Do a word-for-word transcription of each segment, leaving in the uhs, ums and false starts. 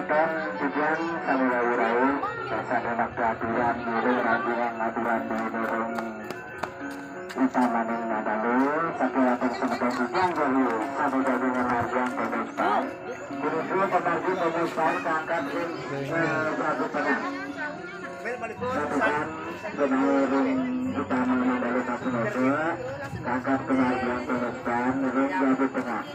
Dan tujuan sami rawuh-rawuh, sasana makta aturan, durung rampung aturan, durung utamaning mandalu, saking semeton titiang guru, sami dadi ngamargiang pemestan. Guru pamargi pemestan kangkat ring, eh, Prabu Tengah. Satukan benahe ring utama mandalu Kasenoka, kangkat pamargiang pemestan ring Prabu Tengah.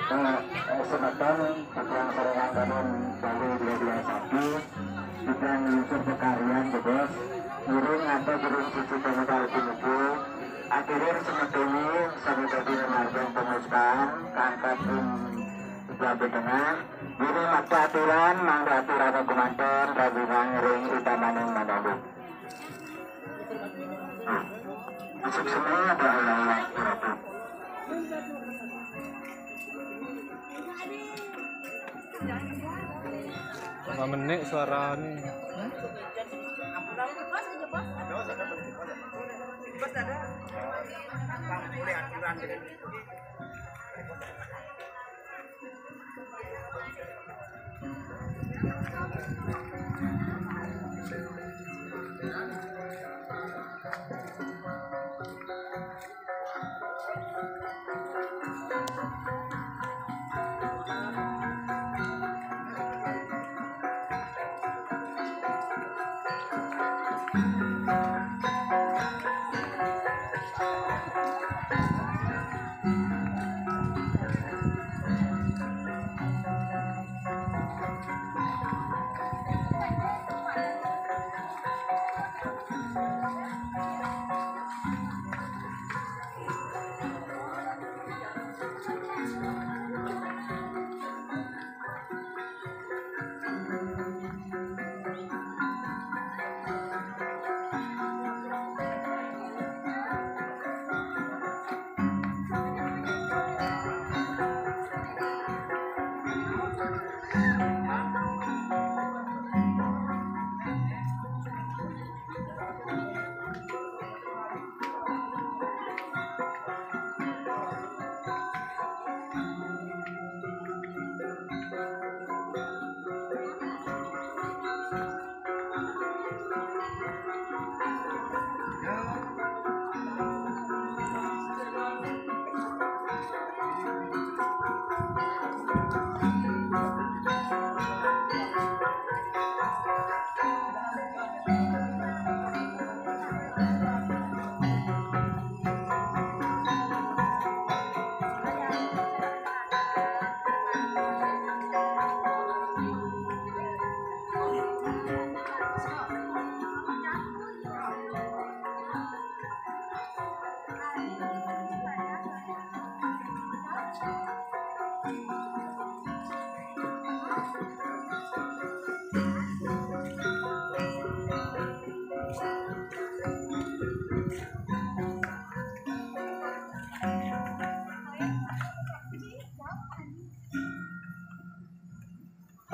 Eh, eh, semeton, titiang sareng angganan Bali dua dua satu, titiang nglingsir pakaryan, jebos, durung ngantos durung siji komentar puniki, akhire semetone sami dadi ngamargiang pemestan, kangkat ring Prabu Tengah, dene makta aturan, mangda aturana gumanten, ragungan ring utamaning mandalu. Suksma, Pak Ratu. Mamenik suarane.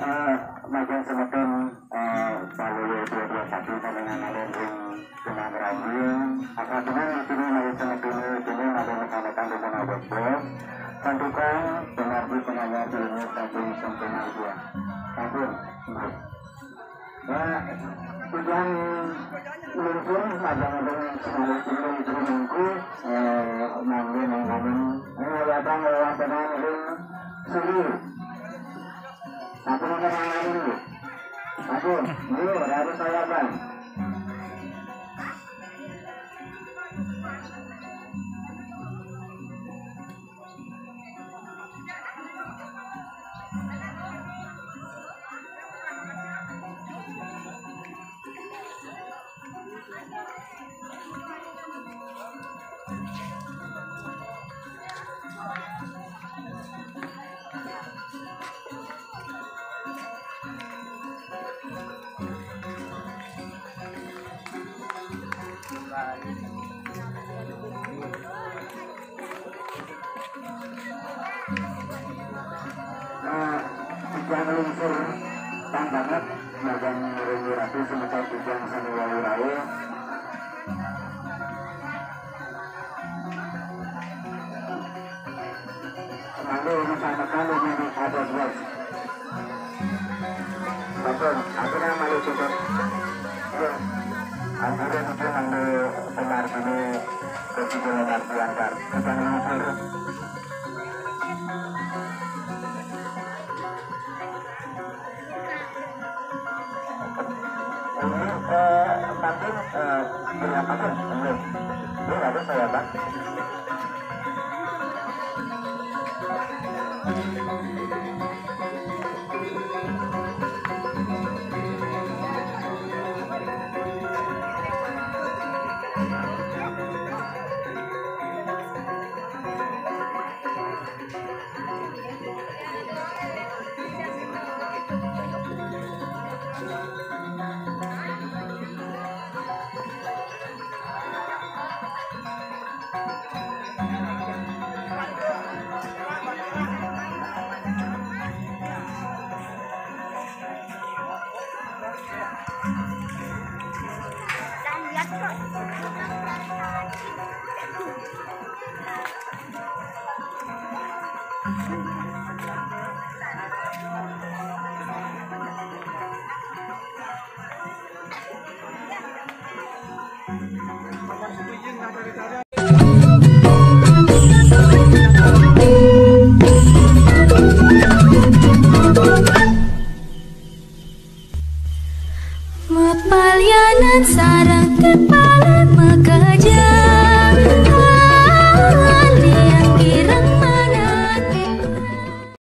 Eh, majeng semeton, eh, Bali dua dua satu sami nganalin ring Gunung Rangging. Asapuning sini malih semetone dene malih mekanatan demen abot bos. Santukan pengardi penanyar dene saking sempurnarja. Sampun, nggih. Ya, titiang nglungsur majeng ring semalih ring Jero Mangku, eh, mangke mangkaning, eh, ngayatang wewangkenan ring Suri. Sapunika mangkaning, nggih. Sampun, nggih, raris sayatan. Nah, titiang lungsur tangkanak, magang Reni Ratu semeton titiang sami wau rawuh. Mangga ini sama kami ini ada buat. Betul, aku nama lu cukup. Ya, aku udah bikin mangga semar ini ke Sidoarjo antar. Kita lungsur. Ini, eh, mangga, eh, berapa pun? Ini, ini ada saya, Bang. Mapalyanan sareng kepalan maka